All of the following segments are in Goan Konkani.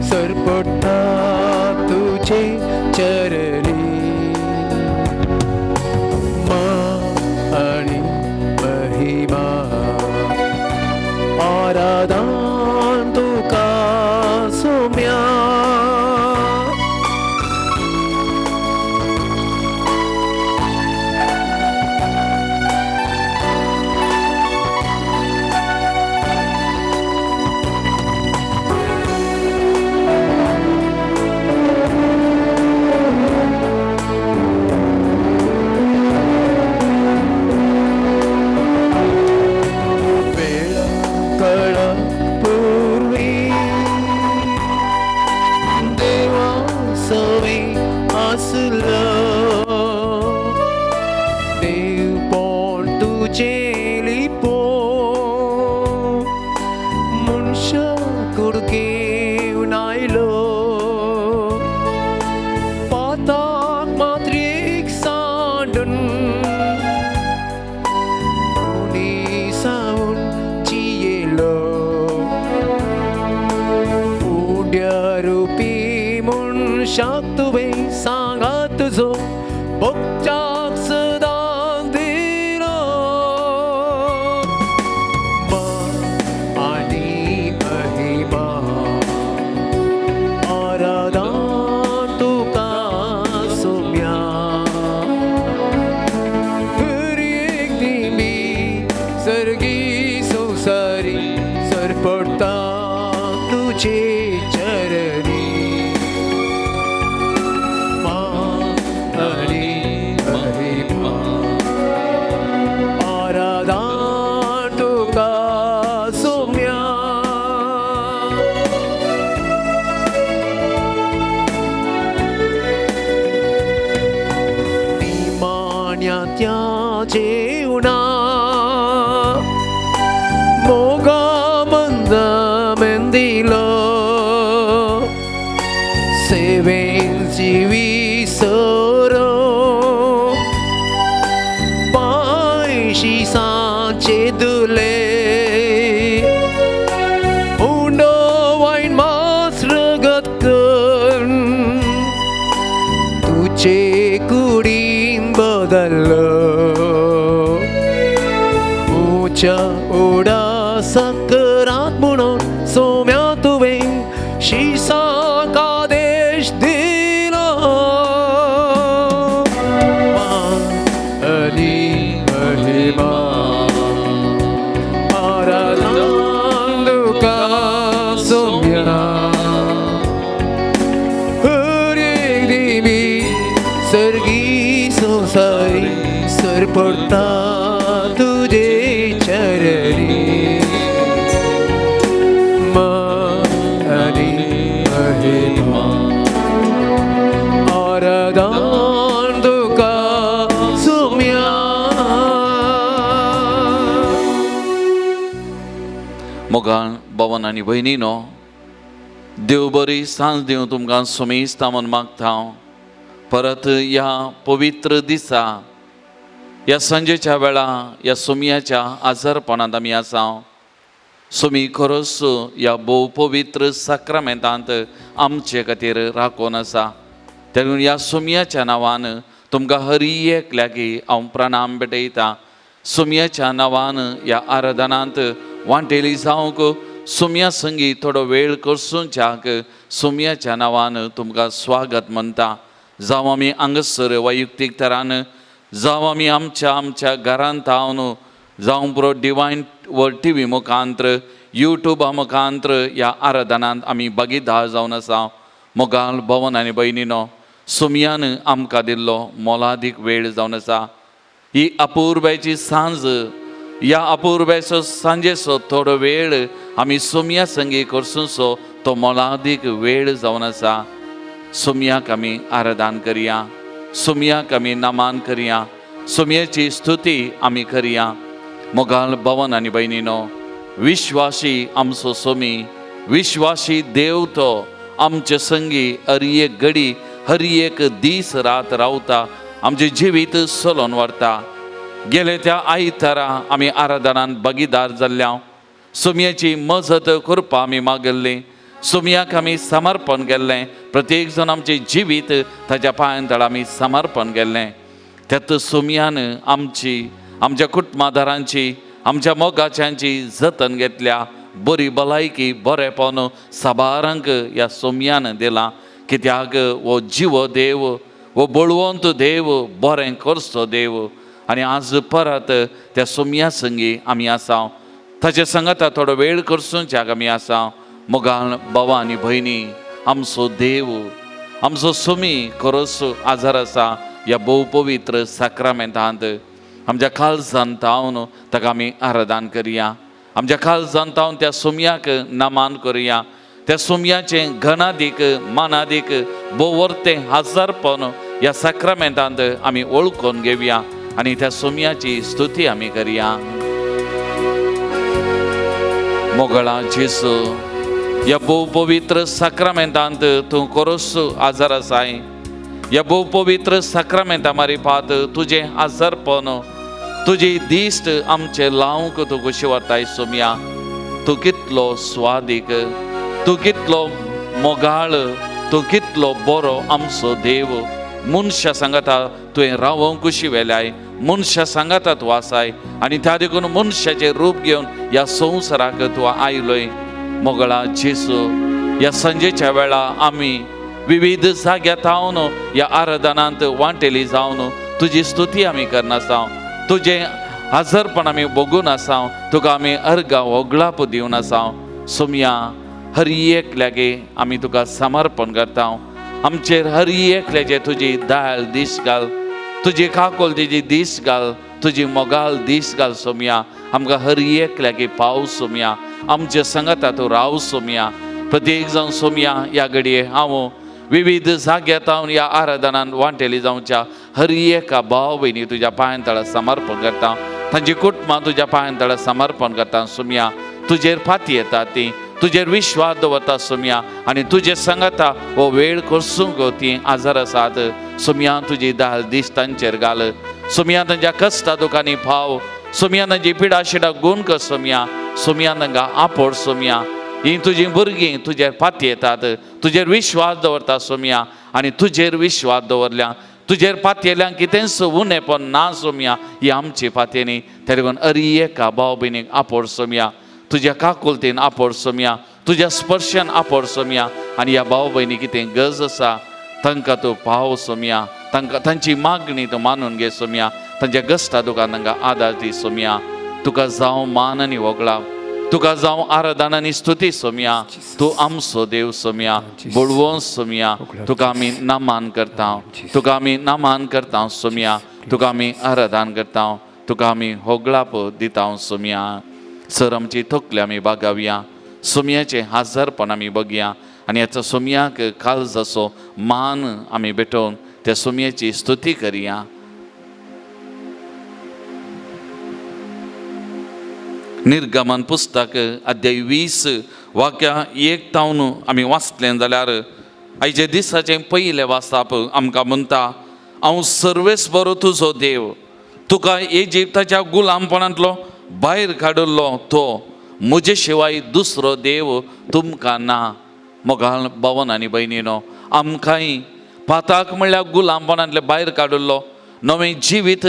सरपडटा तुजे चरणी. मा आनी महिमा आराधन तुका सोम्या. पूर्वी देवा सवे आसलो, देवपण तुजें लिपो मनशा कुडकेवन आयलो. पाताक मात्रेक सांडून उणी सावन जियेलो, उड्या रुपी मनशाक तुवें सांगात तुजो भोगच्याक सदां दिलो. मा आनी महिमा आराधन तुका सोम्या. हर एक दिमी सर्गी संवसारी सरपडटा तुजे चरणी. मा आनी महिमा आराधन तुका सोम्या. निमाण्या त्या जेवणा मोगा मंद मेंदिलो, सेवेन जिवी सोरो पांयशी सांचे दुले. उंडो वायन मास रगत करून तुजे कुडीन बदल्लो. उच्या उडा सकरात म्हणून सोम्या तुवें शिसाक आदेश दिलो. मा आनी महिमा आराधन तुका सोम्या. हर एक दिमी सर्गी संवसारी सरपडटा तुजे चरणी. मा आनी महिमा आराधन तुका सोम्या. मोगाळ भवन आनी भयणीनो, देव बरी सांज दिवं तुमकां सुमेस्ता म्हूण मागता हांव. परत ह्या पवित्र दिसा, ह्या सांजेच्या वेळा, ह्या सोमयाच्या आजारपणांत आमी आसा. सोमी खरोच ह्या भोव पवित्र साक्रामेंतांत आमचे खातीर राखून आसा. तेन्ना ह्या सोमयाच्या नांवान तुमकां हरी एकल्याकी हांव प्रणाम भेटयता. सोमयाच्या नांवान ह्या आराधनांत वांटेली जावंक, सोमया संगी थोडो वेळ करसूंच्याक सोमयाच्या नांवान तुमकां स्वागत म्हणटा. जावं आमी हांगासर वैयक्तीक तरान, जावं आमी आमच्या आमच्या घरांत हांव, जावं पुरो डिवायन वर्ड टीव्ही मुखांत्र, युट्यूबा मुखांत्र ह्या आराधनांत आमी भागीदार जावन आसा. मोगाल भवन आनी भयणीनो, सोमयान आमकां दिल्लो मोलादीक वेळ जावन आसा. ही अपुर्बायची सांज, ह्या अपुर्बायचो सांजेचो थोडो वेळ आमी सोमया संगी करसूंचो तो मोलादीक वेळ जावन आसा. सोमयाक आमी आराधन करया, सोमयाक आमी नमान करया, सोमयाची स्तुती आमी करया. मोगाल भवन आनी भयणीनो, विश्वासी आमचो सोमी, विश्वासी देव तो आमचे संगी हर एक घडी, हर एक दीस रात रावता, आमचें जिवीत चलोवन व्हरता. गेले त्या आयतारा आमी आराधनान भागीदार जाल्ल्या, सोमयाची मजत करपा आमी मागल्ली. सोमयाक आमी समर्पण केल्लें, प्रत्येक जाण आमचें जिवीत ताच्या पांयां तळा आमी समर्पण केल्लें। त्यात सोमयान आमची, आमच्या कुटुंबादारांची, आमच्या मोगाच्यांची जतन घेतल्या, बरी भलायकी बरेपण साबारांक ह्या सोमयान दिलां। कित्याक हो जिवो देव, हो बळवंत देव, बरें करचो देव। आनी आज परत त्या सोमया संगी आमी आसा, ताचे सांगाता थोडो वेळ करसूंच्याक आमी आसा। मोगान भावा आनी भयणी, आमचो देव, आमचो सोमी खरोच आजार आसा ह्या भोव पवित्र साक्रामेंतांत। आमच्या काळजान तावन ताका आमी आराधन करया, आमच्या काळजान तावन त्या सोमयाक नमान करया। त्या सोमयाचें घनादीक मानादीक भोवर्तें हजारपण ह्या साक्रामेंतांत आमी वळखून घेवया आनी त्या सोमयाची स्तुती आमी करया। मोगळा जेजू, ह्या भोव पवित्र साक्रामेंतांत तूं खरोच आजार आसाय। ह्या भोव पवित्र साक्रामेंता मारिफात तुजें आजारपण, तुजी दिश्ट आमचें लावंक तूं कशी व्हरताय सोमया। तूं कितलो स्वादीक, तूं कितलो मोगाळ, तूं कितलो बरो आमचो देव। मनशां सांगाता तुवें रावोंक कशी वेल्याय, मनशां सांगाता तूं आसाय आनी त्या देखून मनशाचें रूप घेवन ह्या संवसाराक तूं आयलोय। मोगळा जेजू, ह्या सांजेच्या वेळा आमी विविध जाग्यार थावन ह्या आराधनांत वांटेली जावन तुजी स्तुती आमी करनासा, तुजें हजरपण आमी भोगून आसा, तुका आमी अर्गां होगळाप दिवन आसा। सोमया, हर एकल्यागे आमी तुका समर्पण करता। आमचेर हर एकल्याचे तुजी दायल दीस घाल, तुजी काकोल तुजी दीस घाल, तुजी मोगाल दीस घाल सोमया। आमकां हर एकल्यागे पाव सोमया, आमचे सांगाता तूं राव सोमया। प्रत्येक जावन सोमया ह्या घडये हांव विविध जाग्यार थावन ह्या आराधनान वांटेली जावच्या हर एका भाव भयणी तुज्या पांयां तळा समर्पण करता, तांची कुटुंबां तुज्या पांयां तळा समर्पण करता सोमया। तुजेर फाती येता ती, तुजेर विश्वास दवरता सोमया आनी तुजे सांगाता हो वेळ करसूंक ती आजार आसात सोमया। तुजी दाल दीस तांचेर घाल सोमया, तांच्या कश्टा दुकांनी पाव सोमया, तांची पिडा शिडा गुण कर सोमया। सोमया तांकां आपोड सोमया। ही तुजी भुरगीं तुजेर फाती येतात, तुजेर विश्वास दवरता सोमया आनी तुजेर विश्वास दवरल्या, तुजेर पातयेल्यान कितेंच उणेपण ना सोमया। ही आमची फातयेनी त्या देखून अरी एका भाव भयणीक आपोड सोमया, तुज्या काकुलतीन आपोड सोमया, तुज्या स्पर्शान आपोड सोमया आनी ह्या भाव भयणी कितें गरज आसा तांकां तूं पाव सोमया, तांकां तांची मागणी तूं मानून घे सोमया, तांच्या गस्ता तुका तांकां आदार दी सोमया। तुका जावं मान आनी वगळा, तुका जावं आराधना आनी स्तुती सोमया। तूं आमचो देव सोमया, बळवंत सोमया, तुका आमी नमान करता, तुका आमी नमान करता सोमया, तुका आमी आराधन करता, तुका आमी होगळाप दिता सोमया। सर आमची तकली आमी बागावया, सोमयाचें हजारपण आमी बघया आनी ह्याचो सोमयाक काळजाचो मान आमी भेटोवन त्या सोमयाची स्तुती करया। निर्गमन पुस्तक अध्याय 20 वाक्या 1 तावन आमी वाचलें जाल्यार आयचे दिसाचें पयलें वाचप आमकां म्हणटा, हांव सर्वेस बरो तुजो देव, तुका इजिप्ताच्या गुलामपणांतलो भायर काडिल्लो तो, म्हजे शिवाय दुसरो देव तुमकां ना। मोगाळ भावन आनी भयणीनो, आमकांय पाताक म्हणल्यार गुलामपणांतले भायर काडिल्लो, नवें जिवीत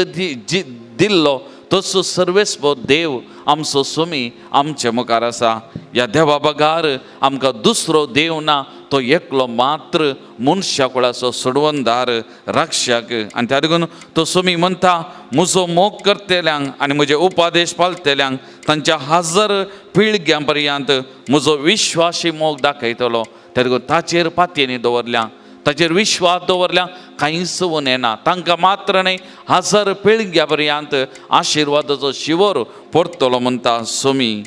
दिल्लो तसो सर्वेस्पर देव आमचो सोमी आमचे मुखार आसा। ह्या देवा बगार आमकां दुसरो देव ना, तो एकलो मात्र मनशा कुळाचो सोडवणदार रक्षक। आनी त्या देखून तो सोमी म्हणटा, म्हजो मोग करतल्यांक आनी म्हजे उपादेश पाळटल्यांक तांच्या हजार पिळग्यां पर्यंत म्हजो विश्वासी मोग दाखयतलो। त्या देखून ताचेर पातयेनी दवरल्या, ताचेर विश्वास दवरल्या, कांयच उणें ना, तांकां मात्र न्हय हजार पिळग्या पर्यंत आशिर्वादाचो शिवर पडटलो म्हणटा सोमी।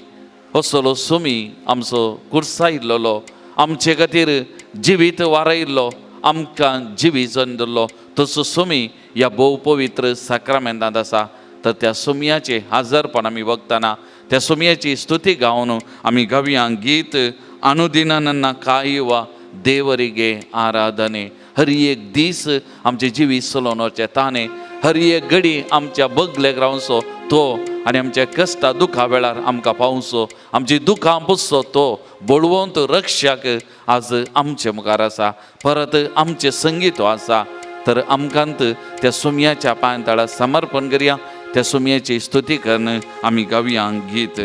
असलो सोमी आमचो कुर्सायिल्लो, आमचे खातीर जिवीत वारयिल्लो, आमकां जिवीत जन दिल्लो तसो सोमी ह्या भोव पवित्र साक्रामेंतांत आसा। तर त्या सोमयाचें हजारपण आमी बघतना त्या सोमयाची स्तुती गावन आमी गावया गीत अनुदिनाना काय वा देवरिगे आराधने। हर एक दीस आमचे जिवीत चलोवन वचचें ताणें, हर एक घडी आमच्या बगलेक रावचो तो आनी आमच्या कश्टा दुखा वेळार आमकां पावसो, आमची दुखां पुसचो तो बळवंत रक्षक आज आमचे मुखार आसा, परत आमचे संगीत आसा। तर आमकांत त्या सुमयाच्या पांयतळा समर्पण करया, त्या सुमयाची स्तुती करून आमी गावया गीत।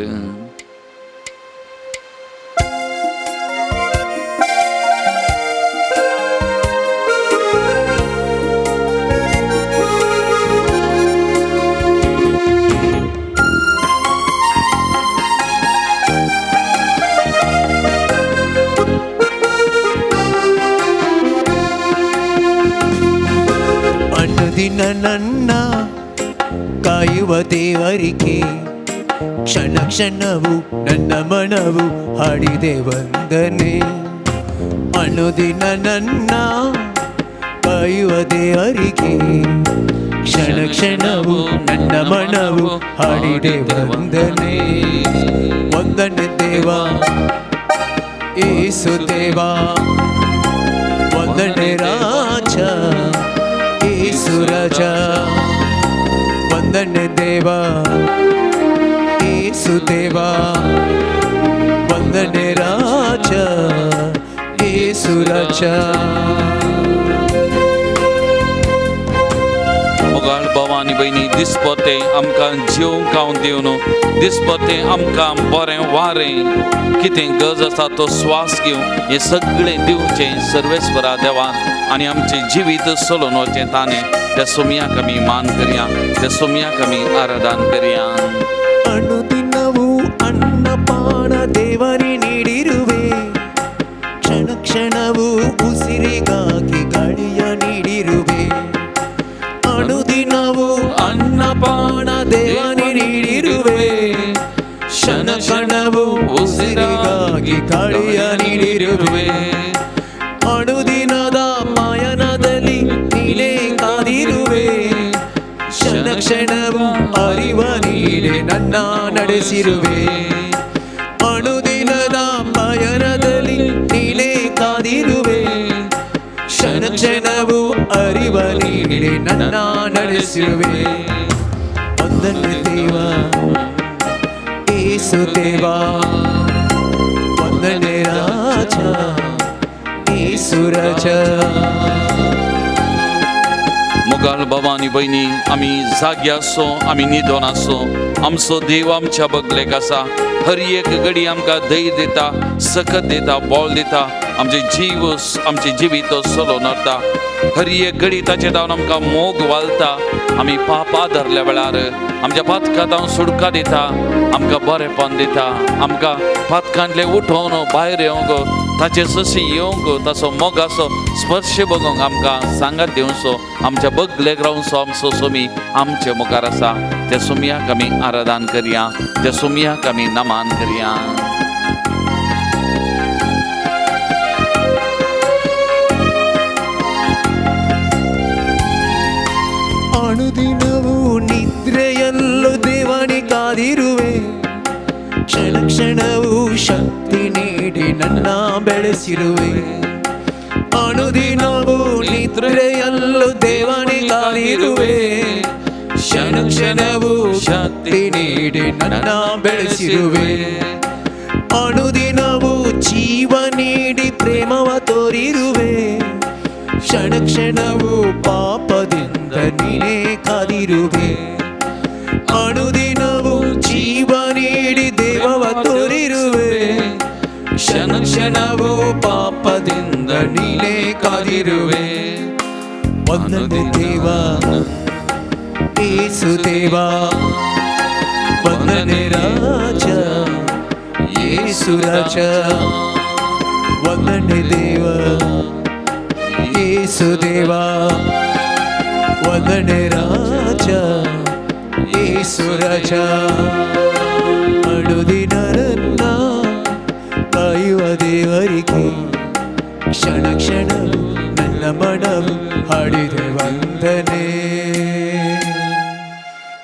ಅನುದಿನ ನನ್ನ ಕಾಯುವ ದೇವರಿಗೆ ಕ್ಷಣ ಕ್ಷಣವು ನನ್ನ ಮನವು ಹಾಡಿದೆ ವಂದನೆ. ಅನುದಿನ ನನ್ನ ಕಾಯುವ ದೇವರಿಗೆ ಕ್ಷಣ ಕ್ಷಣವು ನನ್ನ ಮನವು ಹಾಡಿದೆ ವಂದನೆ. ವಂದನೆ ದೇವ ಏಸು ದೇವ, ವಂದನೆ ರಾಜ ಏಸು ರಾಜ, ವಂದನೆ ದೇವ ಏಸು ದೇವ, ವಂದನೆ ರಾಜ ಏಸು ರಾಜ. मोगाळ भाव आनी भयणी, दिसपते आमकां जेवंक खावंक दिवन, दिसपते आमकां बरें वारें कितें गरज आसा तो स्वास घेवन हें सगळें दिवचें सर्वेस्वरा देवान आनी आमचें जिवीत चलोवन वचचें ताणें त्या सोमयाक आमी मान करया, त्या सोमयाक आमी आराधन करया. ಅನುದಿನವೂ ಅನ್ನಪಾನ ದೇವರಿ ನೀಡಿರುವೆ, ಕ್ಷಣ ಕ್ಷಣವೂ ಉಸಿರಿಗಾಗಿ ಗಾಳಿಯ ನೀಡಿರುವೆ. ಅನುದಿನವೂ ಅನ್ನಪಾನ ದೇವನಿ ನೀಡಿರುವೆ, ಕ್ಷಣ ಕ್ಷಣವೂ ಉಸಿರಿಗಾಗಿ ಗಾಳಿಯ ನೀಡಿರುವೆ. ಅನುದಿನದ ಪಯಣದಲ್ಲಿ ನೀನೇ ಕಾದಿರುವೆ, ಕ್ಷಣ ಕ್ಷಣವೂ ಅರಿವ ನೀಡೆ ನನ್ನ ನಡೆಸಿರುವೆ. ಅನುದಿನದ ಪಯಣದಲ್ಲಿ ನೀನೇ ಕಾದಿರುವೆ, ಕ್ಷಣ ಕ್ಷಣವೂ ಅರಿವ ನೀಡೆ ನನ್ನ ನಡೆಸಿರುವೆ. ವಂದನೆ ದೇವ ಏಸು ದೇವ, ವಂದನೆ ರಾಜ ಏಸು ರಾಜ. मोगाळ बाबा आनी भयणी, आमी जागे आसो, आमी न्हिदोन आसो, आमचो देव आमच्या बगलेक आसा. हर एक घडी आमकां धैर्य दिता, सकत दिता, बळ दिता, आमचे जीव आमचें जिवीत चलोवन व्हरता. हर एक घडी ताचे धांवन आमकां मोग वालता. आमी पाप आदरल्या वेळार आमच्या पातकां सुटका दिता, आमकां बरेपण दिता, आमकां पातकांतलें उठोवन भायर येवंक, ताचे सशी येवंक, ताचो मोगाचो स्पर्श बगोवंक आमकां सांगात दिवचो, आमच्या बगलेक रावचो आमचो सोमी आमचे मुखार आसा. त्या सोमयाक आमी आराधन करया, त्या सोमयाक आमी नमन करया. ಅನುದಿನವೂ ನಿದ್ರೆಯಲ್ಲೂ ದೇವನಿ ಕಾದಿರುವೆ, ಕ್ಷಣ ಕ್ಷಣವೂ ಶಕ್ತಿ ನೀಡಿ ನನ್ನ ಬೆಳೆಸಿರುವೆ. ಅನುದಿನವೂ ನಿದ್ರೆಯಲ್ಲೂ ದೇವನಿ ಕಾದಿರುವೆ, ಕ್ಷಣ ಕ್ಷಣವೂ ಶಕ್ತಿ ನೀಡಿ ನನ್ನ ಬೆಳೆಸಿರುವೆ. ಅನುದಿನವೂ ಜೀವ ನೀಡಿ ಪ್ರೇಮವ ತೋರಿರುವೆ, ಕ್ಷಣ ಕ್ಷಣವೂ ಪಾಪದಿಂದ ನೀನೇ ಕಾದಿರುವೆ. ಅನುದಿನವೂ ಜೀವ ನೀಡಿ ದೇವವ ತೋರಿರುವೆ, ಕ್ಷಣ ಕ್ಷಣವೂ ಪಾಪದಿಂದ ನೀನೇ ಕಾದಿರುವೆ. ವಂದನೆ ದೇವ ಏಸು ದೇವ, ವಂದನೆ ರಾಜ ಏಸು ರಾಜ, ವಂದನೆ ದೇವ ಏಸು ದೇವ, ವಂದನೆ ರಾಜ ಏಸು ರಾಜ. ಅನುದಿನ ನನ್ನ ಕಾಯುವ ದೇವರಿಗೆ ಕ್ಷಣ ಕ್ಷಣವು ನನ್ನ ಮನವು ಹಾಡಿದೆ ವಂದನೆ.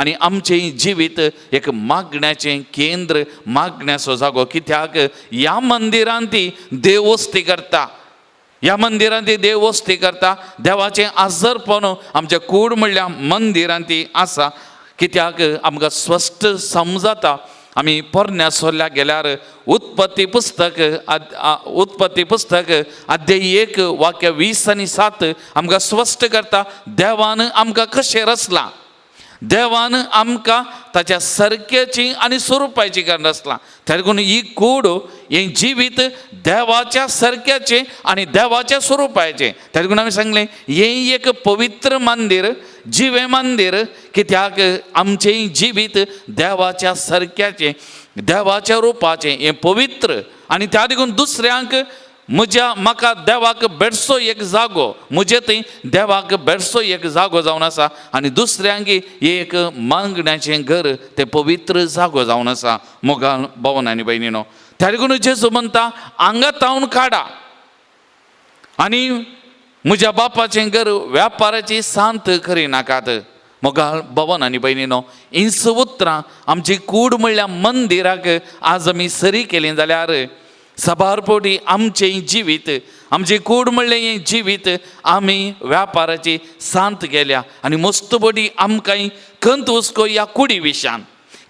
आनी आमचें जिवीत एक मागण्याचें केंद्र, मागण्याचो जागो. कित्याक ह्या मंदिरांत ती देव वस्ती करता, ह्या मंदिरांत ती देव वस्ती करता. देवाचें आजरपण आमच्या कूड म्हणल्या मंदिरांत ती आसा. कित्याक आमकां स्पश्ट समजता, आमी पोरण्या सोल्ल्याक गेल्यार उत्पत्ती पुस्तक उत्पत्ती पुस्तक अध्याय 1 वाक्य 20 आनी 7 आमकां स्पश्ट करता देवान आमकां कशें रचलां, देवान आमकां ताच्या सरक्याची आनी स्वरुपाची कारण रचलां. देखून ही कूड हें जिवीत देवाच्या सरक्याचें आनी देवाच्या स्वरुपाचें. देखून आमी सांगलें हें एक पवित्र मंदीर, जिवें मंदीर. कित्याक आमचें जिवीत देवाच्या सरक्याचें, देवाच्या रुपाचें, हें पवित्र. आनी त्या देखून दुसऱ्यांक म्हज्या म्हाका देवाक भेटचो एक जागो, म्हजे थंय देवाक भेटचो एक जागो जावन आसा आनी दुसऱ्यांक एक मागण्याचें घर, तें पवित्र जागो जावन आसा. मोगाल भवन आनी भयणीनो, त्या देखून जेजू म्हणटा हांगा तावन काडा आनी म्हज्या बापाचें घर व्यापाराची सांत करिनाकात. मोगाल भवन आनी भयणीनो, हींच उतरां आमची कूड म्हणल्यार मंदिराक आज आमी सरी केली जाल्यार सबार पटी आमचें जिवीत, आमचें कूड म्हणलें हें जिवीत आमी व्यापाराची सांत केल्या आनी मस्त पटी आमकां खंत हुस्को ह्या कुडी विशान,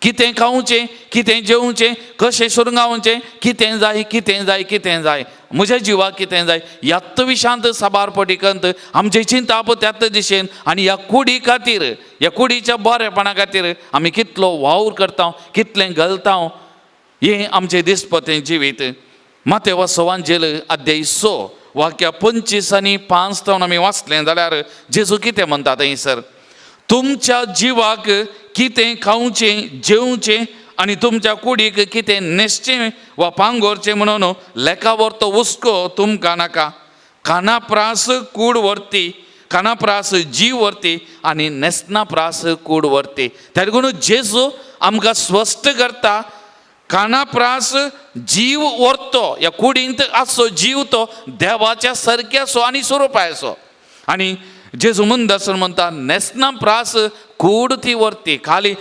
कितें खावचें, कितें जेवचें, कशें सुरंगावचें, कितें जाय, कितें जाय, कितें जाय, म्हज्या जिवाक कितें जाय, ह्याच विशांत साबार पटी खंत आमचें चिंताप त्याच दिशेन. आनी ह्या कुडी खातीर, ह्या कुडीच्या बरेपणा खातीर आमी कितलो वावर करता, कितलें घालता, हें आमचें दिसपतें जिवीत. मातेवा सवांजेल अध्याय 6 वाक्य 25 आनी 5 तावन आमी वाचलें जाल्यार जेजू कितें म्हणटा थंयसर, तुमच्या जिवाक कितें खावचें जेवचें आनी तुमच्या कुडीक कितें न्हेसचें वा पांगोरचें म्हणून लेखावर तो हुस्को तुमकां नाका. कानाप्रास कूड व्हरती, कानाप्रास जीव व्हरती आनी न्हेसना प्रास कूड व्हरती. त्या देखून जेजू आमकां स्पश्ट करता कानाप्रास जीव व्हरतो, ह्या कुडींत आसचो जीव तो देवाच्या सारक्याचो आनी स्वरुपाचो. आनी जेजू मुंदासन म्हणटा न्हेसना प्रास कूड ती व्हरती. खाली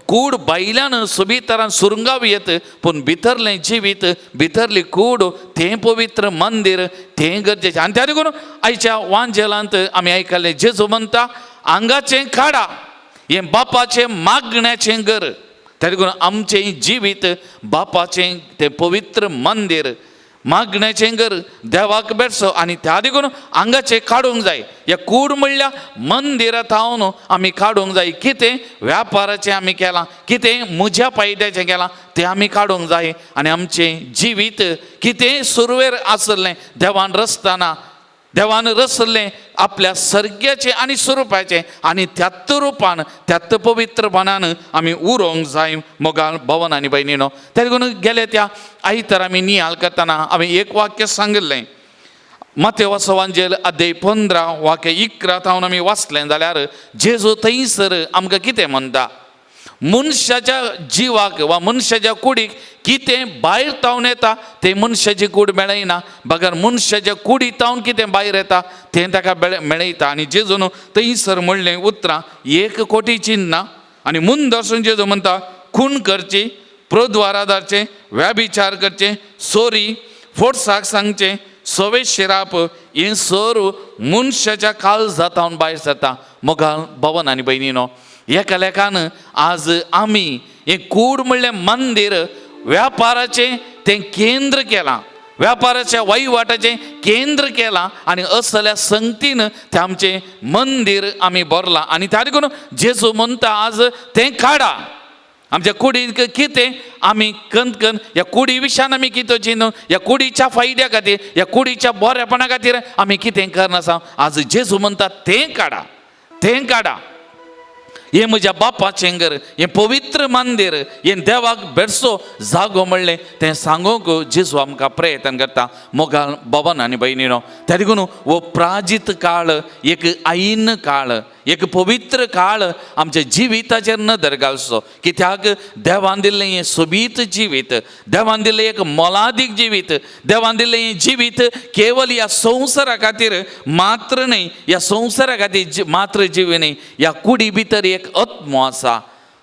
कूड भायल्यान सोबीत सुरंगाव येत, पूण भितरलें जिवीत, भितरली कूड तें पवित्र मंदीर, तें गरजेचें. आनी त्या देखून आयच्या वांजेलांत आमी आयकलें जेजू म्हणटा आंगाचें काडा, हें बापाचें मागण्याचें घर. त्या देखून आमचें जिवीत बापाचें तें पवित्र मंदीर, मागण्याचें घर, देवाक भेटचो. आनी त्या देखून आंगाचें काडूंक जाय, ह्या कूड म्हणल्यार मंदिरा थावन आमी काडूंक जाय. कितें व्यापाराचें आमी केलां, कितें म्हज्या फायद्याचें केलां तें आमी काडूंक जाय. आनी आमचें जिवीत कितें सुरवेर आसलें देवान रचतना, देवान रचलें आपल्या सर्ग्याचें आनी स्वरुपाचें आनी त्याच रुपान, त्याच पवित्रपणान आमी उरोंक जाय. मोगाल भवन आनी भयणीनो, त्या देखून गेले त्या आयतार आमी नियाळ करतना हांवें एक वाक्य सांगिल्लें, मातेवा सवांजेल अध्याय 15 वाक्य 11 थावन आमी वाचलें जाल्यार जेजू थंयसर आमकां कितें म्हणटा, मनशाच्या जिवाक वा मनशाच्या कुडीक कितें भायर तावन येता तें मनशाची कूड मेळयना, बगर मनशाच्या कुडी तावन कितें भायर येता तें ताका मेळयता. आनी जेजून थंयसर म्हणलें उतरां 1 कोटी चिन्नां आनी मुंदरसून जेजू म्हणटा खून करची, प्रद्वाराधारचें, व्याभिचार करचें, सोरी, फोर्साक सांगचें, सवे शिराप, हें सर्व मनशाच्या काळजा तावन भायर सरता. मोगाल भवन आनी भयणीनो, एका लेखान आज आमी हें कूड म्हणलें मंदीर व्यापाराचें तें केंद्र केलां, व्यापाराच्या वहिवाटाचें केंद्र केलां आनी असल्या संगतीन तें आमचें मंदीर आमी भरलां. आनी त्या देखून जेजू म्हणटा आज तें काडा, आमच्या कुडीक कितें आमी कन ह्या कुडी विशान आमी कितें चिंतून, ह्या कुडीच्या फायद्या खातीर, ह्या कुडीच्या बरेपणा खातीर आमी कितें करनासा. आज जेजू म्हणटा तें काडा, तें काडा. हें म्हज्या बापाचें घर, हें पवित्र मंदीर, हें देवाक भेटचो जागो म्हणलें तें सांगूंक जेजू आमकां प्रयत्न करता. मोगाल भवन आनी भयणीनो, त्या देखून हो प्राजीत काळ एक ऐन काळ, एक पवित्र काळ आमच्या जिविताचेर नदर घालचो. कित्याक देवान दिल्लें हें सोबीत जिवीत, देवान दिल्लें एक मोलादीक जिवीत, देवान दिल्लें हें जिवीत केवल ह्या संवसारा खातीर मात्र न्हय, ह्या संवसारा खातीर मात्र जिवी न्हय. ह्या कुडी भितर एक आत्मो आसा,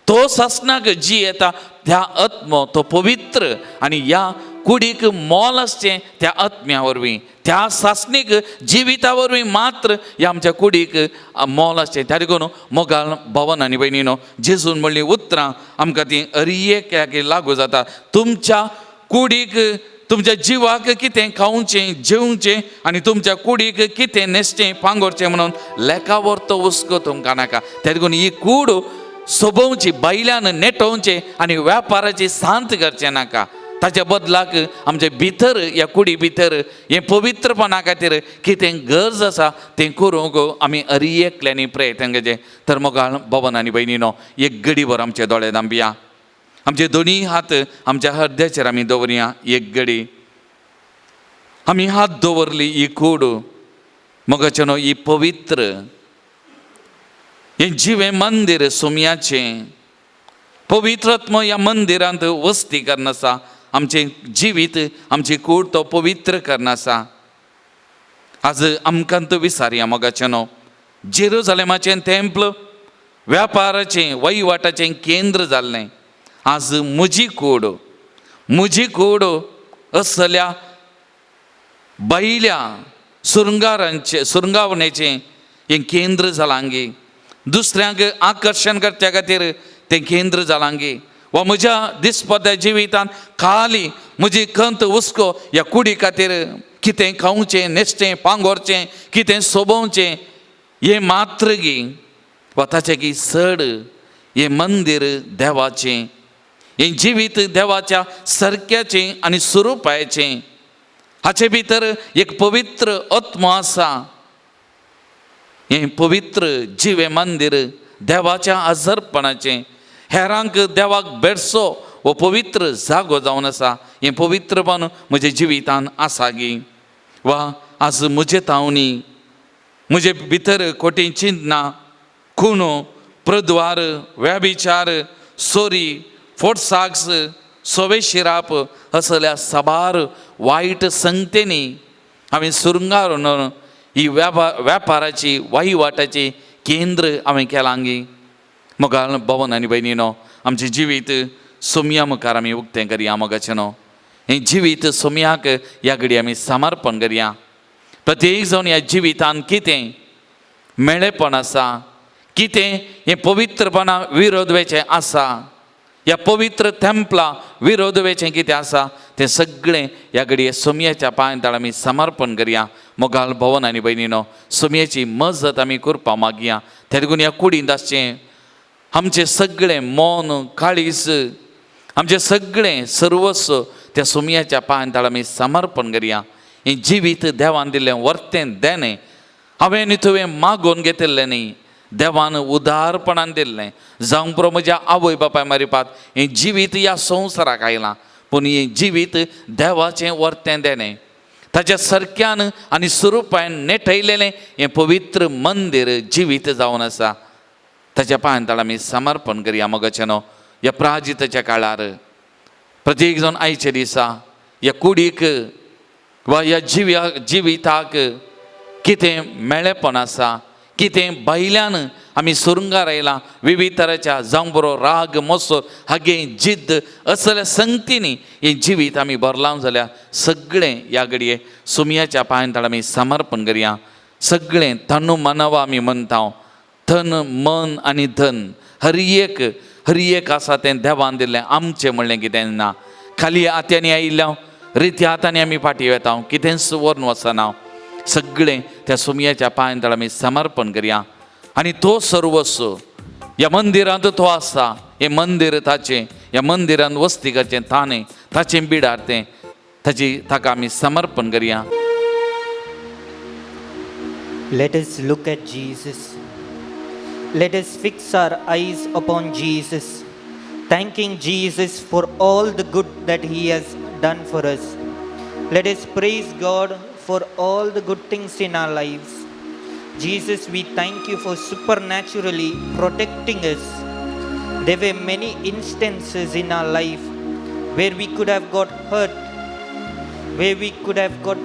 तो सासणाक जी येता त्या आत्मो तो पवित्र आनी ह्या कुडीक मोल आसचें त्या आत्म्या वरवीं, त्या सासणीक जिविता वरवीं मात्र ह्या आमच्या कुडीक मोल आसचें. त्या देखून मोगाल भवन आनी भयणीनो, जेजून म्हणलीं उतरां आमकां तीं अरिएक लागू जाता. तुमच्या कुडीक, तुमच्या जिवाक कितें खावचें जेवचें आनी तुमच्या कुडीक कितें न्हेसचें पांगोरचें म्हणून लेखावर तो हुस्को तुमकां नाका. त्या देखून ही कूड सोबोवची, बायल्यान नेटोवचें आनी व्यापाराची सांत करचें नाका. ताच्या बदलाक आमचे भितर, ह्या कुडी भितर हें पवित्रपणा खातीर कितें गरज आसा तें करूंक आमी अरिएकल्यांनी प्रयत्न करचें. तर मोगाळ भवन आनी भयणीनो, एक गडीभर आमचे दोळे दांबया, आमचे दोनी हात आमच्या हृदयाचेर आमी दवरया. एक गडी आमी हात दवरली ही कूड मोगाचे न्हू, ही पवित्र हें जिवें मंदीर सोमयाचें पवित्रत्म ह्या मंदिरांत वस्ती करून आसा. आमचें जिवीत, आमची कूड तो पवित्र करून आसा. आज आमकां तो विसारया मोगाचें न्हू, जेरुजलेमाचें तेंपल व्यापाराचें वहिवाटाचें केंद्र जाल्लें. आज म्हजी कूड, म्हजी कूड असल्या बायल्या सुरंगारांचें, सुरंगावणेचें हें केंद्र जालां गे. दुसऱ्यांक आकर्शण करच्या खातीर तें केंद्र जालां गे. वा म्हज्या दिसपट्ट्या जिवितांत खाली म्हजी खंत हुस्को ह्या कुडी खातीर कितें खावचें, न्हेसचें, पांगोरचें, कितें सोबोवचें हें मात्र गी, वा ताचें की चड हें मंदीर देवाचें, हें जिवीत देवाच्या सारक्याचें आनी स्वरुपाचें. हाचे भितर एक पवित्र आत्मो आसा. हें पवित्र जिवें मंदीर देवाच्या आजरपणाचें, हेरांक देवाक भेटचो हो पवित्र जागो जावन आसा. हें पवित्रपण म्हज्या जिवितान आसा गी? वा आज म्हजे तावणी म्हजे भितर खोटी चिंतना, खुनो, प्रद्वार, व्याभिचार, सोरी, फोटसाक्स, सोवे शिराप असल्या साबार वायट संगतेनी हांवें सुरंगारून ही व्यापाराची वहिवाटाची केंद्र हांवें केलां गी? मोगाळ भवन आनी भयणीनो, आमचें जिवीत सोमया मुखार आमी उक्तें करया. मोगाचें न्हू, हें जिवीत सोमयाक ह्या घडी आमी समर्पण करया. प्रत्येक जावन ह्या जिवितान कितें मेळेपण आसा, कितें हें पवित्रपणा विरोध वेचें आसा, ह्या पवित्र तेंपला विरोध वेचें कितें आसा तें सगळें ह्या घडये सोमयाच्या पांय तळ आमी समर्पण करया. मोगाल भवन आनी भयणीनो, सोमयेची मजत आमी करपा मागया. त्या देखून ह्या कुडींत आसचें आमचें सगळें मन, काळीज, आमचें सगळें सर्वस्व त्या सोमयाच्या पांय तळ आमी समर्पण करया. हें जिवीत देवान दिल्लें वर्तें देणें हांवें आनी तुवें मागोवन घेतिल्लें न्ही, देवान उदारपणान दिल्लें. जावंक पुरो म्हज्या आवय बापाय मारिपात हें जिवीत ह्या संवसाराक आयलां, पूण हें जिवीत देवाचें वर्तें देणें, ताच्या सारक्यान आनी स्वरुपान नेटयलेलें हें पवित्र मंदीर जिवीत जावन आसा. ताच्या पांयान तळ आमी समर्पण करया. मोगाचें न्हू, ह्या प्राजिताच्या काळार प्रत्येक जावन आयच्या दिसा ह्या कुडीक वा ह्या जिविताक कितें मेळेपण आसा, कितें भायल्यान आमी सुरंगार आयलां विविध तराच्या, जावं बरो राग, मोसो, हागे, जिद्द असल्या संगतींनी हें जिवीत आमी भरलां जाल्यार सगळें ह्या घडये सोमयाच्या पांयान तळ आमी समर्पण करया. सगळें तनु मनवा आमी म्हणटा, तन मन आनी धन, हर एक हर एक आसा तें देवान दिल्लें, आमचें म्हणलें कितें ना. खाली हात्यांनी आयिल्ल्या रित्या हातांनी आमी फाटीं वेता, कितेंच व्हरून वचना. सगळें त्या सोमयाच्या पांयान तळ आमी समर्पण करया. आनी तो सर्वस्व ह्या मंदिरांत तो आसा, हें मंदीर ताचें, ह्या मंदिरांत वस्ती करचें ताणें, ताचें बिडार तें, ताची ताका आमी समर्पण करया. Let us look at Jesus. Let us fix our eyes upon Jesus, thanking Jesus for all the good that He has done for us. Let us praise God for all the good things in our lives. Jesus, we thank you for supernaturally protecting us. There were many instances in our life where we could have got hurt, where we could have got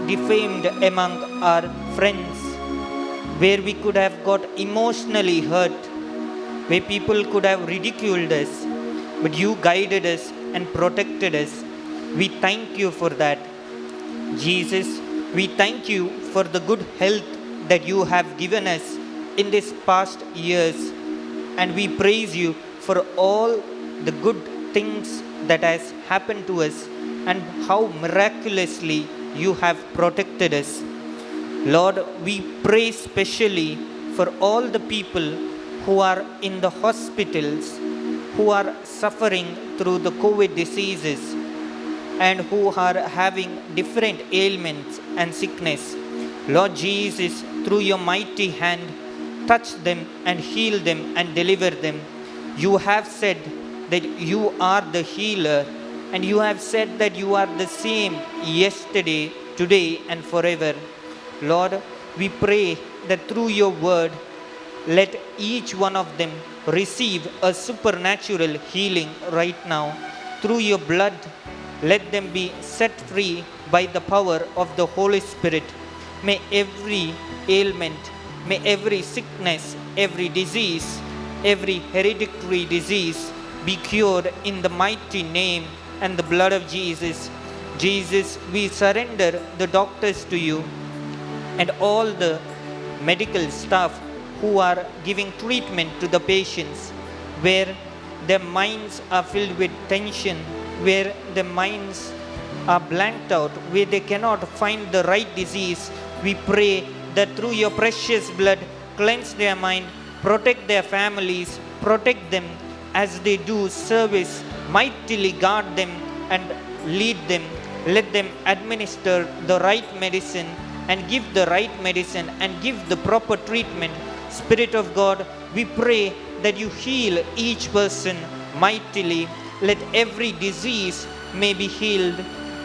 defamed among our friends, where we could have got emotionally hurt, where people could have ridiculed us, but you guided us and protected us. We thank you for that. Jesus, we thank you for the good health that you have given us in this past years, and we praise you for all the good things that has happened to us and how miraculously you have protected us. Lord, we pray specially for all the people who are in the hospitals, who are suffering through the COVID diseases and who are having different ailments and sickness. Lord Jesus, through your mighty hand, touch them and heal them and deliver them. You have said that you are the healer, and you have said that you are the same yesterday, today, and forever. Lord, we pray that through your word, let each one of them receive a supernatural healing right now. Through your blood, let them be set free by the power of the Holy Spirit. May every ailment, may every sickness, every disease, every hereditary disease be cured in the mighty name and the blood of Jesus. Jesus, we surrender the doctors to you and all the medical staff who are giving treatment to the patients, where their minds are filled with tension, where their minds are blanked out, where they cannot find the right disease. We pray that through your precious blood, cleanse their mind, protect their families, protect them as they do service, mightily guard them and lead them. Let them administer the right medicine and give the right medicine and give the proper treatment. Spirit of God, we pray that you heal each person mightily. Let every disease may be healed.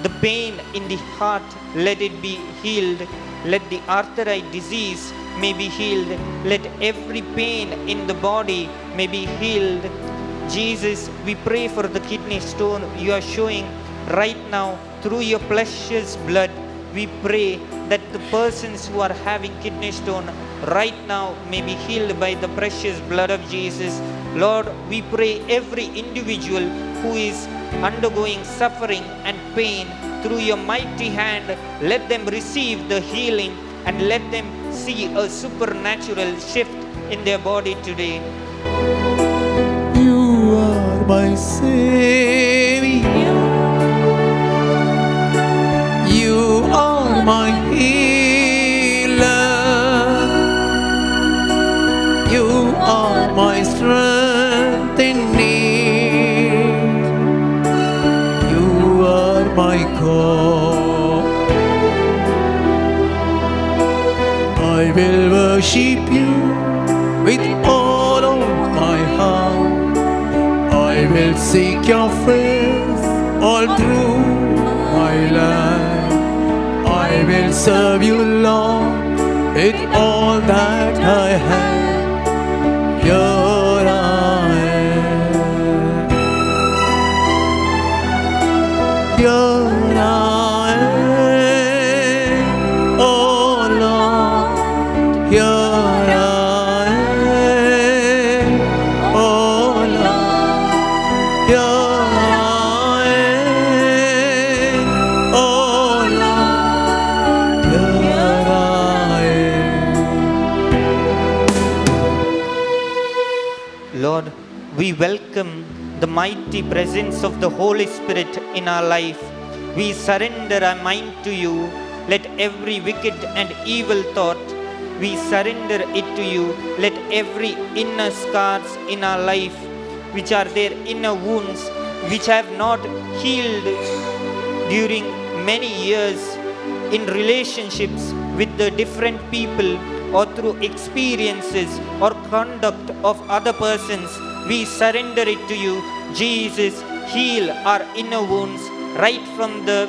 The pain in the heart, let it be healed. Let the arthritis disease may be healed. Let every pain in the body may be healed. Jesus, we pray for the kidney stone you are showing right now through your precious blood. We pray that the persons who are having kidney stone right now may be healed by the precious blood of Jesus. Lord, we pray every individual who is undergoing suffering and pain, through your mighty hand, let them receive the healing and let them see a supernatural shift in their body today. You are my Savior. You are my healer. You are my strength in need. You are my God. I will worship you with all of my heart. I will seek your face all through my life. I will serve you, Lord, with all that I have. Here I am. Here I am, oh Lord. Here I am, oh Lord. Here I am, oh Lord. Here I am. Lord, we welcome the mighty presence of the Holy Spirit in our life. We surrender our mind to you. Let every wicked and evil thought, we surrender it to you. Let every inner scars in our life, which are their inner wounds, which have not healed during many years in relationships with the different people or through experiences or conduct of other persons, we surrender it to you. Jesus, heal our inner wounds right from the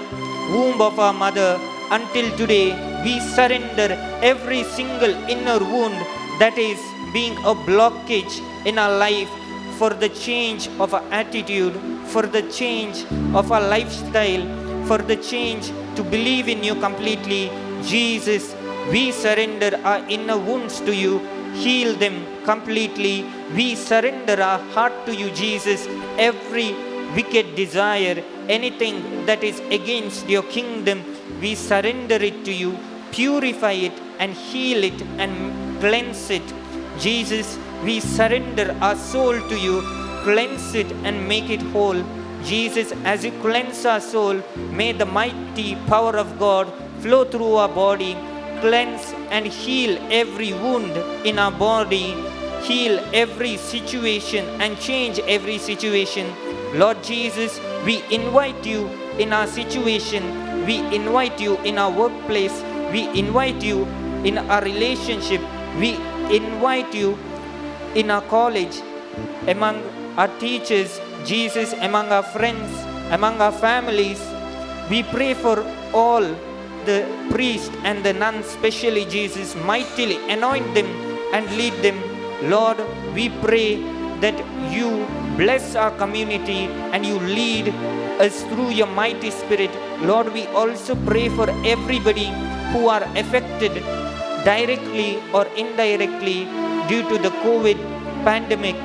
womb of our mother until today. we surrender every single inner wound that is being a blockage in our life for the change of our attitude, for the change of our lifestyle, for the change to believe in you completely. Jesus, we surrender our inner wounds to you. Heal them completely. We surrender our heart to you, Jesus. Every wicked desire, anything that is against your kingdom, we surrender it to you. Purify it and heal it and cleanse it. Jesus, we surrender our soul to you. Cleanse it and make it whole. Jesus, as you cleanse our soul, may the mighty power of God flow through our body. Cleanse and heal every wound in our body. Heal every situation and change every situation. Lord Jesus, we invite you in our situation. We invite you in our workplace. We invite you in our relationship. We invite you in our college, among our teachers, Jesus, among our friends, among our families. We pray for all the priests and the nuns, especially Jesus, mightily anoint them and lead them. Lord, we pray that you bless our community and you lead us through your mighty Spirit. Lord, we also pray for everybody who are affected directly or indirectly due to the COVID pandemic.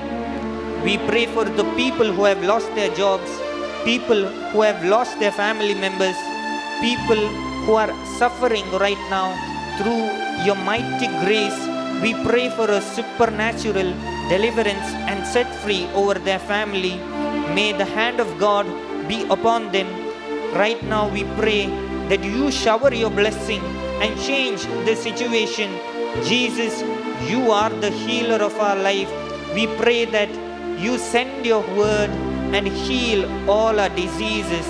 We pray for the people who have lost their jobs, people who have lost their family members, people who are suffering right now. Through your mighty grace, we pray for a supernatural deliverance and set free over their family. May the hand of God be upon them. Right now we pray that you shower your blessing and change the situation. Jesus, you are the healer of our life. We pray that you send your word and heal all our diseases.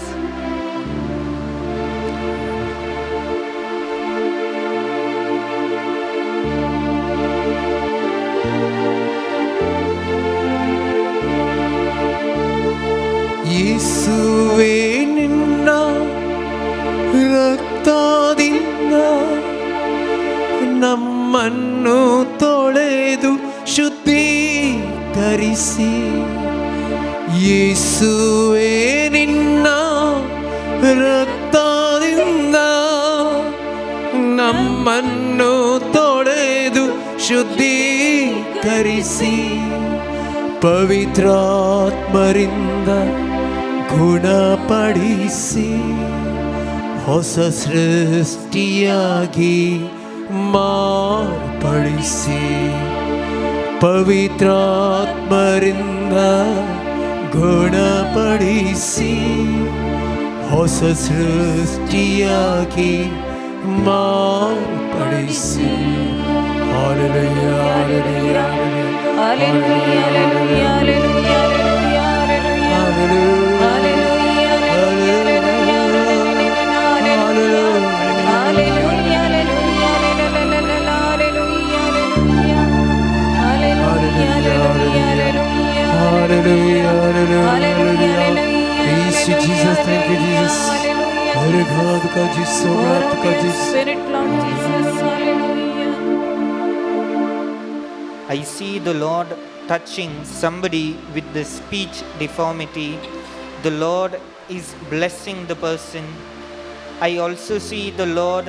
ಯೇಸುವೇ ನಿನ್ನ ರಕ್ತದಿಂದ ನಮ್ಮನ್ನು ತೊಳೆದು ಶುದ್ಧೀಕರಿಸಿ. ಯೇಸುವೇ ನಿನ್ನ ರಕ್ತದಿಂದ ನಮ್ಮನ್ನು ತೊಳೆದು ಶುದ್ಧೀಕರಿಸಿ. ಪವಿತ್ರಾತ್ಮರಿಂದ ಗುಣಪಡಿಸಿ ಹೊಸ ಸೃಷ್ಟಿಯಾಗಿ ಮಾರ್ಪಡಿಸಿ. ಪವಿತ್ರಾತ್ಮರಿಂದ ಗುಣಪಡಿಸಿ ಹೊಸ ಸೃಷ್ಟಿಯಾಗಿ ಮಾರ್ಪಡಿಸಿ. Hallelujah, hallelujah, Hallelujah, hallelujah, hallelujah, hallelujah, hallelujah. Hallelujah, hallelujah, hallelujah, hallelujah, Hallelujah, hallelujah, hallelujah, hallelujah. Praise you, Jesus. Thank you, Jesus. Hare God, God, Jesus, God, God, Jesus. Spirit, Lord Jesus, hallelujah. I see the Lord touching somebody with the speech deformity. The Lord is blessing the person. I also see the Lord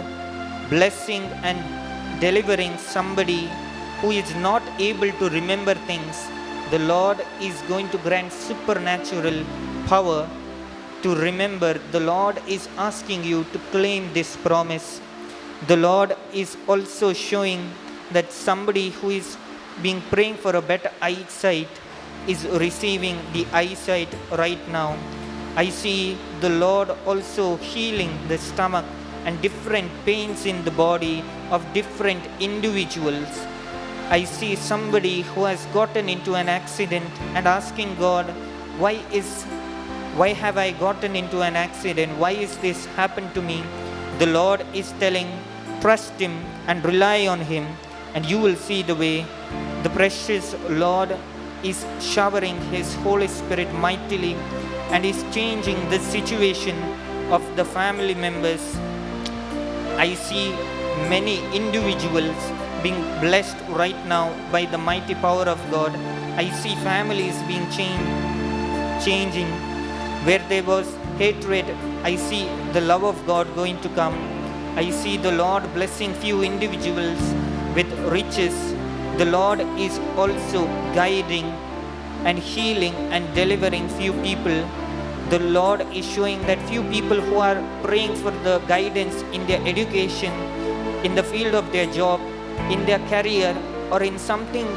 blessing and delivering somebody who is not able to remember things. The Lord is going to grant supernatural power to remember. The Lord is asking you to claim this promise. The Lord is also showing that somebody who is being praying for a better eyesight is receiving the eyesight right now. I see the Lord also healing the stomach and different pains in the body of different individuals. I see somebody who has gotten into an accident and asking God, why have I gotten into an accident? Why is this happened to me? The Lord is telling, trust Him and rely on Him, and you will see the way. The precious Lord is showering His Holy Spirit mightily and is changing the situation of the family members. I see many individuals being blessed right now by the mighty power of God. I see families being changing. Where there was hatred, I see the love of God going to come. I see the Lord blessing few individuals with riches. The Lord is also guiding and healing and delivering few people. The Lord is showing that few people who are praying for the guidance in their education, in the field of their job, in their career, or in something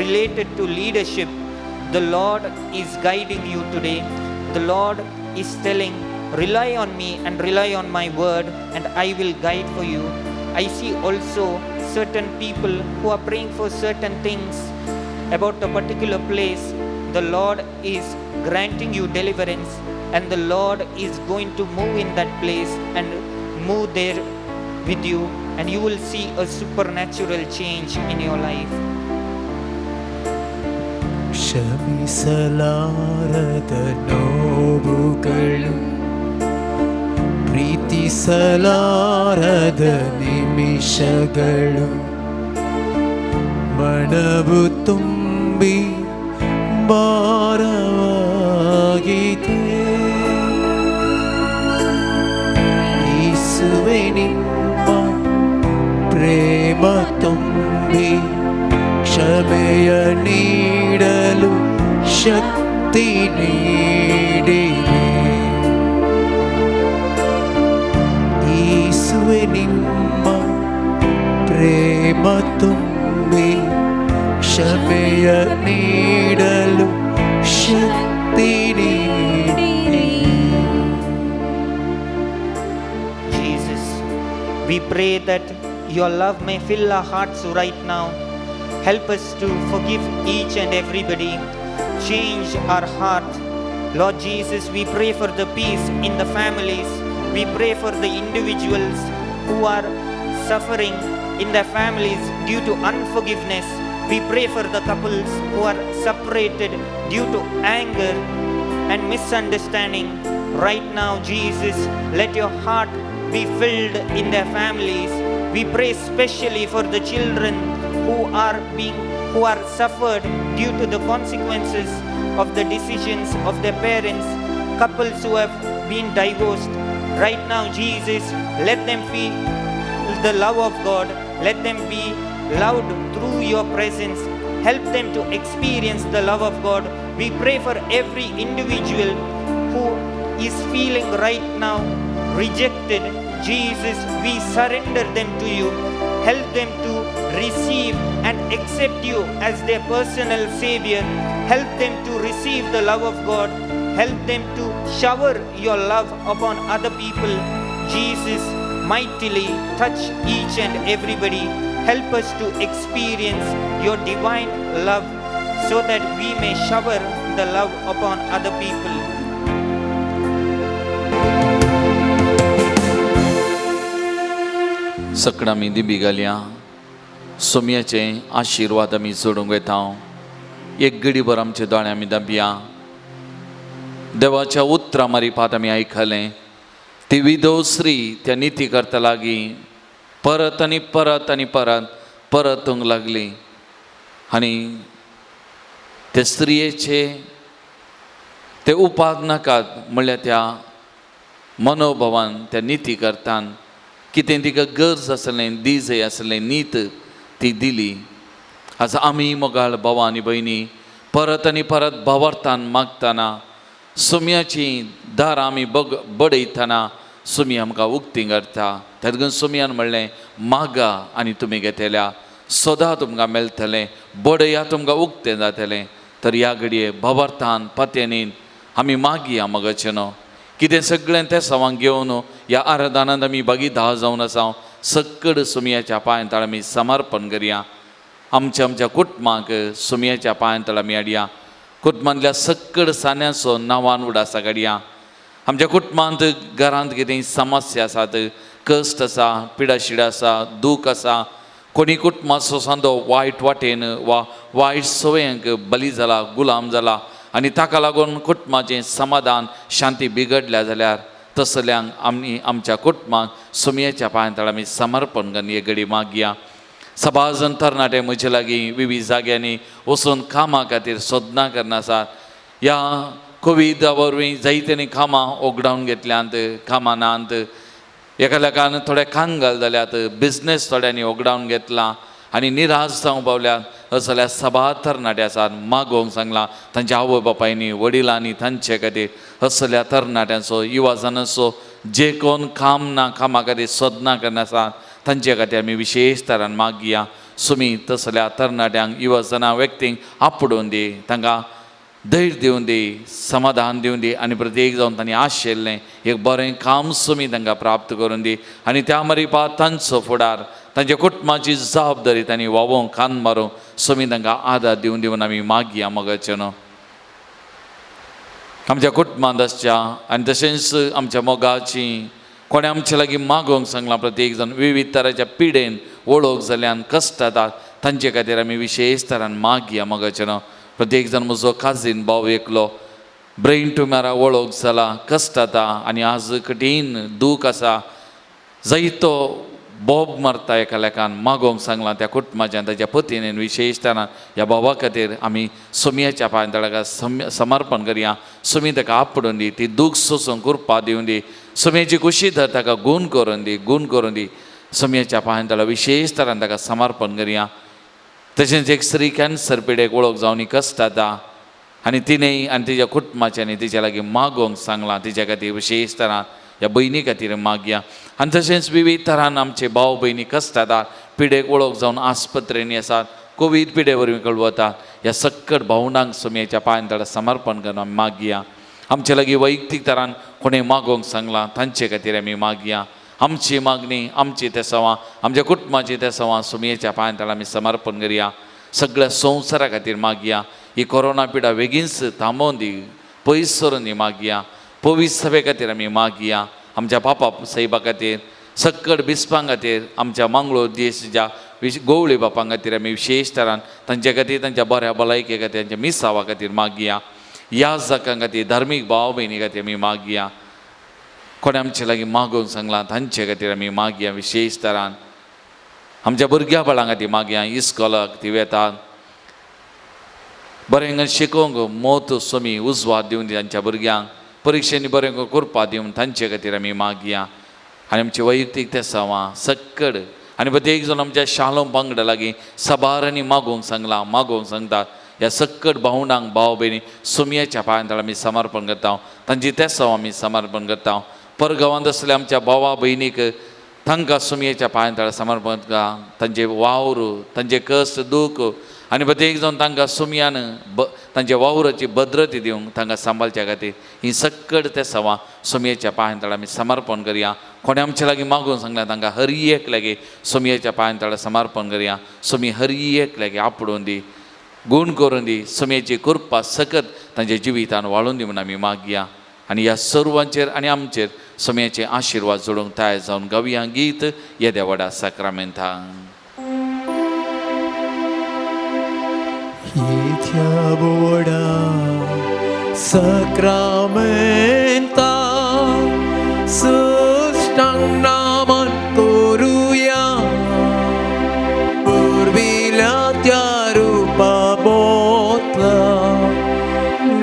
related to leadership, the Lord is guiding you today. The Lord is telling, rely on me and rely on my word, and I will guide for you. I see also certain people who are praying for certain things about a particular place. The Lord is granting you deliverance, and the Lord is going to move in that place and move there with you, and you will see a supernatural change in your life. ಕ್ಷಮಿಸಲಾರದ ನೋವುಗಳು, ಪ್ರೀತಿಸಲಾರದ ನಿಮಿಷಗಳು, ಮನವು ತುಂಬಿ ಭಾರವಾಗಿದೆ. ಯೇಸುವೆ ನಿಮ್ಮ ಪ್ರೇಮ ತುಂಬಿ ಕ್ಷಮೆಯ ನೀಡಲು ಶಕ್ತಿ ನೀಡಿರಿ. ಯೇಸುವೆ ನಿಮ್ಮ ಪ್ರೇಮ ತುಂಬಿ ಕ್ಷಮೆಯ ನೀಡಲು ಶಕ್ತಿ ನೀಡಿರಿ. Jesus, we pray that your love may fill our hearts right now. Help us to forgive each and everybody. Change our heart. Lord Jesus, we pray for the peace in the families. We pray for the individuals who are suffering in their families due to unforgiveness. We pray for the couples who are separated due to anger and misunderstanding. Right now, Jesus, let your heart be filled in their families. We pray especially for the children who are suffered due to the consequences of the decisions of their parents, couples who have been divorced. Right now, Jesus, let them feel the love of God. Let them be loved through your presence. Help them to experience the love of God. We pray for every individual who is feeling right now rejected. Jesus, we surrender them to you. Help them to receive and accept you as their personal Savior. Help them to receive the love of God. Help them to shower your love upon other people. Jesus, mightily touch each and everybody. Help us to experience your divine love so that we may shower the love upon other people. सकडां आमी दिंबी घालया, सोमयाचे आशिर्वाद आमी जोडूंक वता. एक घडीभर आमचे दोळे आमी दाबया. देवाच्या उतरां मारिपात आमी आयकलें. ती विधव स्त्री त्या निती करता लागीं परत आनी परत आनी परत परतूंक लागली आनी ते स्त्रियेचे ते उपाद नाकात म्हणल्यार त्या मनोभावान त्या निती करतान कितें तिका गरज आसलें, दीजय आसलें, नीत ती दिली. आज आमी मोगाळ भावा आनी भयणी परत आनी परत भावार्थान मागतना, सोमयाची दारां आमी बडयतना सोमी आमकां उक्ती करता. तेदून सोमयान म्हणलें, मागा आनी तुमी घेतल्या, सदां तुमकां मेळटलें, बडया तुमकां उक्तें जातलें. तर ह्या घडये भावार्थान पातयेनीन आमी मागया मगाचें न्हू कितें सगळें तें सवांक घेवन ह्या आराधनांत आमी भागीदार जावन आसा. सक्कड सोमयाच्या पांयां तळ आमी समर्पण करया. आमच्या आमच्या कुटुंबाक सोमयाच्या पांयां तळ आमी हाडया. कुटुंबांतल्या सक्कड सान्यांचो नांवान उडासा काडया. आमच्या कुटुंबांत घरांत कितें समस्या आसात, कश्ट आसा, पिडाशिडा आसा, दूख आसा, कोणी कुटुंबाचो सांदो वायट वाटेन वा वायट सवयांक बली जाला, गुलाम जाला आनी ताका लागून कुटुंबाचें समाधान शांती बिगडल्या जाल्यार तसल्यांक आमी आमच्या कुटुंबाक सुमयेच्या पांयांतळ आमी समर्पण करून हे घडी मागया. सबार जाण तरणाटे म्हजे लागीं विविध जाग्यांनी वचून कामां खातीर सोदनां करना आसात. ह्या कोविडा वरवीं जायत्यांनी कामां ओगडावन घेतल्यांत, कामां नात, एका लेखान थोडे कांगाल जाल्यात, बिजनेस थोड्यांनी ओगडावन घेतला आनी निराश जावंक पावल्यात. जाल्यार सबार तरणाटे आसात मागोवंक सांगलां तांच्या आवय बापायनी वडिलांनी तांचे खातीर. असल्या तरणाट्यांचो युवा जाणांचो जे कोण काम ना कामा खातीर सोदनां करना आसात तांचे खातीर आमी विशेश तरान मागया. सुमी तसल्या तरणाट्यांक युवा जाणां व्यक्तींक आपडून दी, तांकां धैर्य दिवन दी, समाधान दिवन दी आनी प्रत्येक जावन तांणी आशिल्लें एक बरें काम सुमी तांकां प्राप्त करून दी आनी त्या मरिपा तांचो फुडार तांच्या कुटुंबाची जबाबदारी तांणी वावोवंक कान मारूंक सुमी तांकां आदार दिवन दिवन आमी मागया. मोगाचें न्हू आमच्या कुटुंबांत आसच्या आनी तशेंच आमच्या मोगाची कोणें आमचे लागीं मागोवंक सांगलां प्रत्येक जाण विविध तराच्या पिडेन वळख जाल्यान कश्ट जातात तांचे खातीर आमी विशेश तरान मागया. मोगाचें न्हू प्रत्येक जाण म्हजो काजीन भाव एकलो ब्रेन ट्युमरा वळख जाला, कश्ट जाता आनी आज कठीण दूख आसा, जायतो बोब मारता एका लेखान मागोवंक सांगलां त्या कुटुंबाच्या ताच्या पतीन विशेश तरान ह्या भावा खातीर आमी सोमयाच्या पांयां ताका समर्पण करया. सोमी ताका आपडून दी, ती दूख सोसूंक कृपा दिवन दी, सोमयाची कुशी धर ताका गूण करून दी, गूण करून दी. सोमयाच्या पांयां तळा विशेश तरान ताका समर्पण करया. तशेंच एक स्त्री कॅन्सर पिडेक वळख जावन कश्ट जाता आनी तिणें आनी तिच्या कुटुंबाच्यानी तिच्या लागीं मागोवंक सांगलां तिच्या खातीर विशेश तरान ह्या भयणी खातीर मागया. आनी तशेंच विविध तरान आमचे भाव भयणी कश्ट जातात, पिडेक वळख जावन आस्पत्रेनी आसात, कोवीड पिडे वरवीं कळवतात, ह्या सक्कट भावनांक सोमयेच्या पांयां तळा समर्पण करून आमी मागया. आमचे लागीं वैयक्तीक तरान कोणें मागोवंक सांगलां तांचे खातीर आमी मागया. आमची मागणी आमची तेसांवां आमच्या कुटुंबाची तेसांवां सोमयेच्या पांयां तळा आमी समर्पण करया. सगळ्या संवसारा खातीर मागया. ही कोरोना पिडा बेगीनच थांबोवन दी, पयस सरून दी मागया. पवित्र सभे खातीर आमी मागया. आमच्या पापा साहेबा खातीर, सक्कड बिस्पां खातीर, आमच्या मंगळूर देशच्या गोवळी बापां खातीर आमी विशेश तरान तांचे खातीर तांच्या बऱ्या भलायके खातीर तांच्या मिसावा खातीर मागया. ह्या जाकां खातीर धार्मीक भाव भयणी खातीर आमी मागया. कोणें आमचे लागीं मागोवंक सांगलां तांचे खातीर आमी मागया विशेश तरान. आमच्या भुरग्या बाळां खातीर मागया. इस्कोलाक ती वेतात बरें शिकोवंक मोत सोमी उजवात दिवन तांच्या भुरग्यांक, परिक्षेनी बरें कृपा दिवन तांचे खातीर आमी मागया. आनी आमचे वैयक्तीक तेसांवां सक्कड आनी प्रत्येक जाण आमच्या शालोम पंगडा लागीं सबारांनी मागोवंक सांगलां, मागोवंक सांगतात. ह्या सक्कड भावणांक भाव भयणी सोमयाच्या पांयां तळा आमी समर्पण करता, तांची तेसांव आमी समर्पण करता. परगांवांत आसल्या आमच्या भावा भयणीक तांकां सोमयेच्या पांयां तळा समर्पण करता. तांचे वावर, तांचे कश्ट दूख आनी प्रत्येक जावन तांकां सोमयान तांच्या वावराची भद्रती दिवंक तांकां सांबाळच्या खातीर ही सक्कड तेसांवां सोमयेच्या पांयां तळा आमी समर्पण करया. कोणें आमचे लागीं मागून सांगलां तांकां हर एक लागीं सोमयेच्या पांयां तळा समर्पण करया. सोमी हर एक लागीं आपडून दी, गूण करून दी, सोमयेची कृपा सकत तांच्या जिवितान वाळून दी म्हूण आमी मागया. आनी ह्या सर्वांचेर आनी आमचेर सोमयेचे आशिर्वाद जोडूंक तयार जावन गावया गीत येद्या व्हडा साक्रामेंतान. येत्या व्हडा साक्रामेंता सुष्टांग नामन करुया, पुर्विल्या त्या रुपा बोतला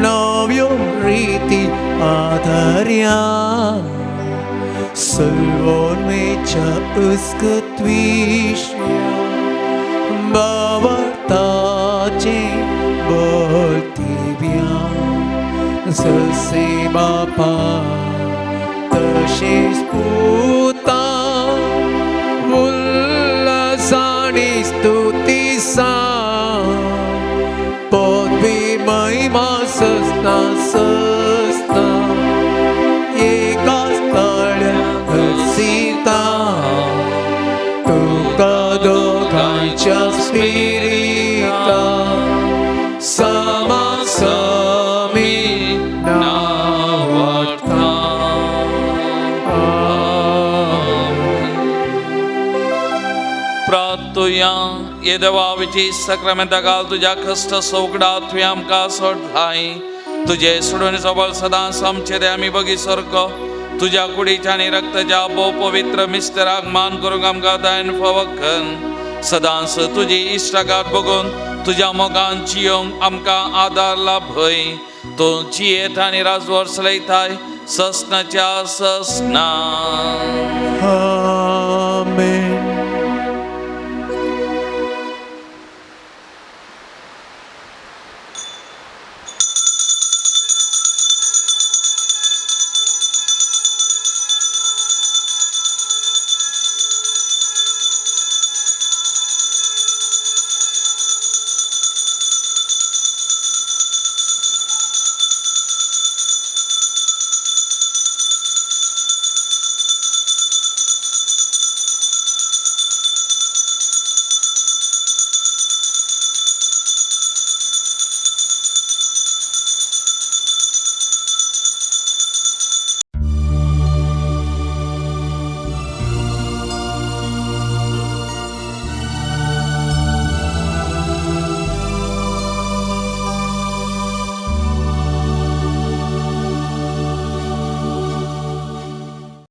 नव्यो रीती आधार्या, सर्वोन्मेच्या उस्कत्विश्या बावताचे बोलतिव्या, जसे बापा तशेच पुता उल्हासानी स्तुती सा, पदवी महिमा सस्ता सस्ता एका स्थळ्या घसीता, तुका दोगांच्या स्पिरिता समासमी नावार्था. प्रार्थुया. ये देवा विची साक्रामेंता घाल तुज्या कश्ट सोगडा तुवें आमकां सोडलाय, तुजे सोडून सबळ सदांच आमचे ते आमी बगी सारको तुज्या कुडीच्या आनी रक्ताच्या भोव पवित्र मिस्तराक मान करूंक आमकां दायन फावो कर. सदांच तुजी इश्टागात बघून तुज्या मोगान जियोंक आमकां आदार लाभय. तूं जियेत आनी राजवर चलयताय ससनाच्या ससना. आमेन.